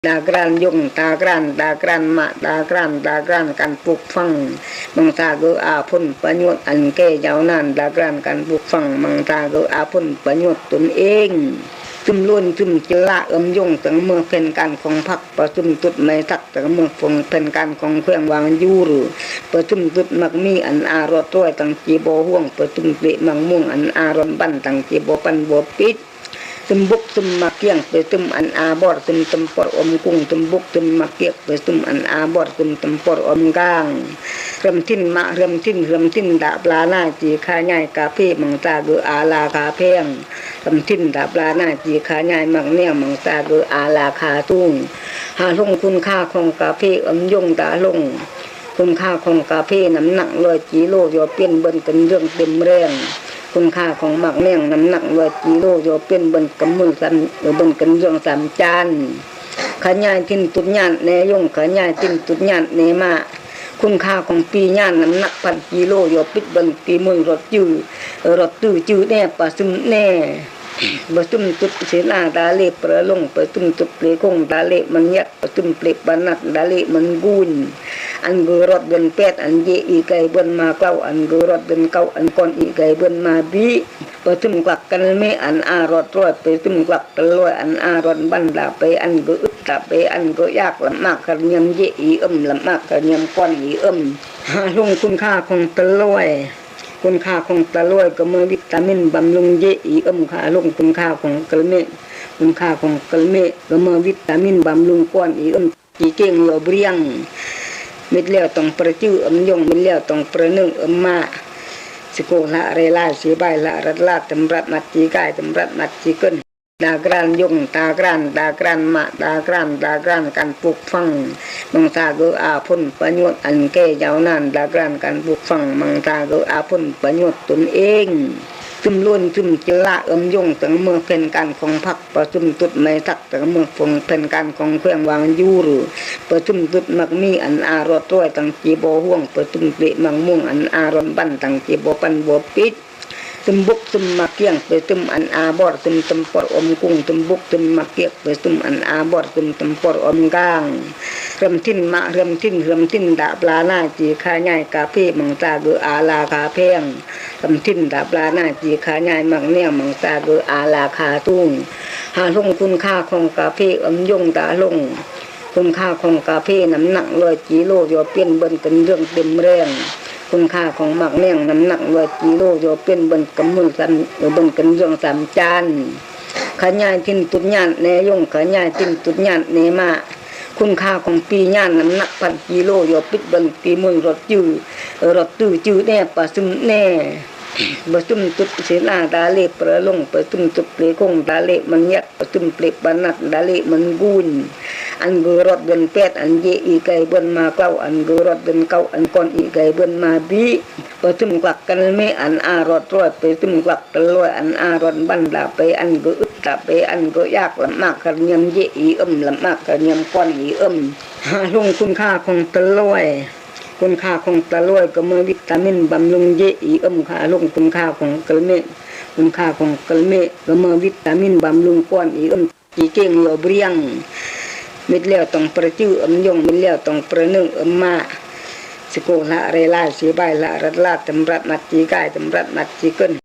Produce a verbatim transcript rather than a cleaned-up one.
Dagran jong, dagran, dagran ma, dagran, dagran kan pukfang. Mangsa geu apun panyut an ke jaunan, dagran kan pukfang. Mangsa geu apun panyut tun eng. Sum lun sum chila em jong tang meh phen kan khong phak, pa sum tut mai sak tang meh phong phen kan khong khueng wang jur. Pa sum tut mak mi an a rot roi tang chi bo huong, pa sum ple mak mung an a rot ban tang chi bo pan bo pit. Sum buk sum mak kiang, pa sum an a bor, sum tempor om kung, sum buk sum mak kiak, pa sum an a bor, sum tempor om gang. Rem thin ma, rem thin, rem thin da pla nai chi kha nyai cà phê, mangsa geu a la kha pheng. Rem thin da pla nai chi kha nyai mak neng, mangsa geu a la kha sung. Ha hlung khun kha khong cà phê em jong da hlung. Khun kha khong cà phê năm nặng loi kilo, yo pien bơn cân nrương têm reng. Khun kha khong mak neng năm nặng loi kilo, yo pien bơn cân mưn sam, bơn cân nrương sam chan. Kha nyai thin tut nhan ne jong, kha nyai thin tut nhan ne ma. Khun kha khong pi nhan năm nặng pan kilo, yo pit bơn pi mưn rot chư, rot tư chư ne pa sum ne. Ba sum tut sina da le pralung, ba sum tut ple kong da le man yak, ba sum ple panat da le man gun. An geu rot bơn pet, an je i gai bơn ma klau, an geu rot bơn kau, an kon i gai bơn ma bi. Ba sum kuak kan me an a rot roi, ba sum kuak tel loi an a rot ban da pe, an geu ứt da pe, an geu yak lam mak kar nyam je i ưm, lam mak kar nyam kon i ưm. Ha hlung khun kha khong tel loi. Khun kha khong tel loi gơmơi vitamin băm lung je i ưm, kha hlung khun kha khong kel me. Khun kha khong kel me gơmơi vitamin băm lung kon i ưm. Chi keng yo briang. Mit leo tong prơ chư ưm jong, mit leo tong prơ nưng ưm ma. Si ko hla re lai, si bai hla rat la, tơm rat mat chi gai, tơm rat mat chi kơn. Dagran jong, dagran, dagran ma, dagran, dagran kan pukfang. Mangsa geu apun panyut an ke jaunan, dagran kan pukfang. Mangsa geu apun panyut tun eng. Sum lun sum chila em jong tang meh phen kan khong phak, pa sum tut mai sak tang meh phong phen kan khong khueng wang jur. Pa sum tut mak mi an a rot roi tang chi bo huong, pa sum ple mak mung an a rot ban tang chi bo pan bo pit. Sum buk sum mak kiang, pa sum an a bor, sum tempor om kung, sum buk sum mak kiak, pa sum an a bor, sum tempor om gang. Rem thin ma, rem thin, rem thin da pla nai chi kha nyai cà phê, mangsa geu a la kha pheng. Rem thin da pla nai chi kha nyai mak neng, mangsa geu a la kha sung. Ha hlung khun kha khong cà phê em jong da hlung. Khun kha khong cà phê năm nặng loi kilo, yo pien bơn cân nrương têm reng. Khun kha khong mak neng năm nặng loi kilo, yo pien bơn cân mưn sam, bơn cân nrương sam chan. Kha nyai thin tut nhan ne jong, kha nyai thin tut nhan ne ma. Khun kha khong pi nhan năm nặng pan kilo, yo pit bơn pi mưn rot chư, rot tư chư ne pa sum ne. Ba sum tut sina da le pralung, ba sum tut ple kong da le man yak, ba sum ple panat da le man gun. An geu rot bơn pet, an je i gai bơn ma klau, an geu rot bơn kau, an kon i gai bơn ma bi. Ba sum kuak kan me an a rot roi, ba sum kuak tel loi an a rot ban da pe, an geu ứt da pe, an geu yak lam mak kar nyam je i ưm, lam mak kar nyam kon i ưm. Ha hlung khun kha khong tel loi. Khun kha khong tel loi gơmơi vitamin băm lung je i ưm, kha hlung khun kha khong kel me. Khun kha khong kel me gơmơi vitamin băm lung kon i ưm. Chi keng yo briang. Mit leo tong prơ chư em jong, mit leo tong prơ nưng em ma. Si ko hla re lai, si bai hla rat la, tơm rat mat chi gai, tơm rat mat chi kơn.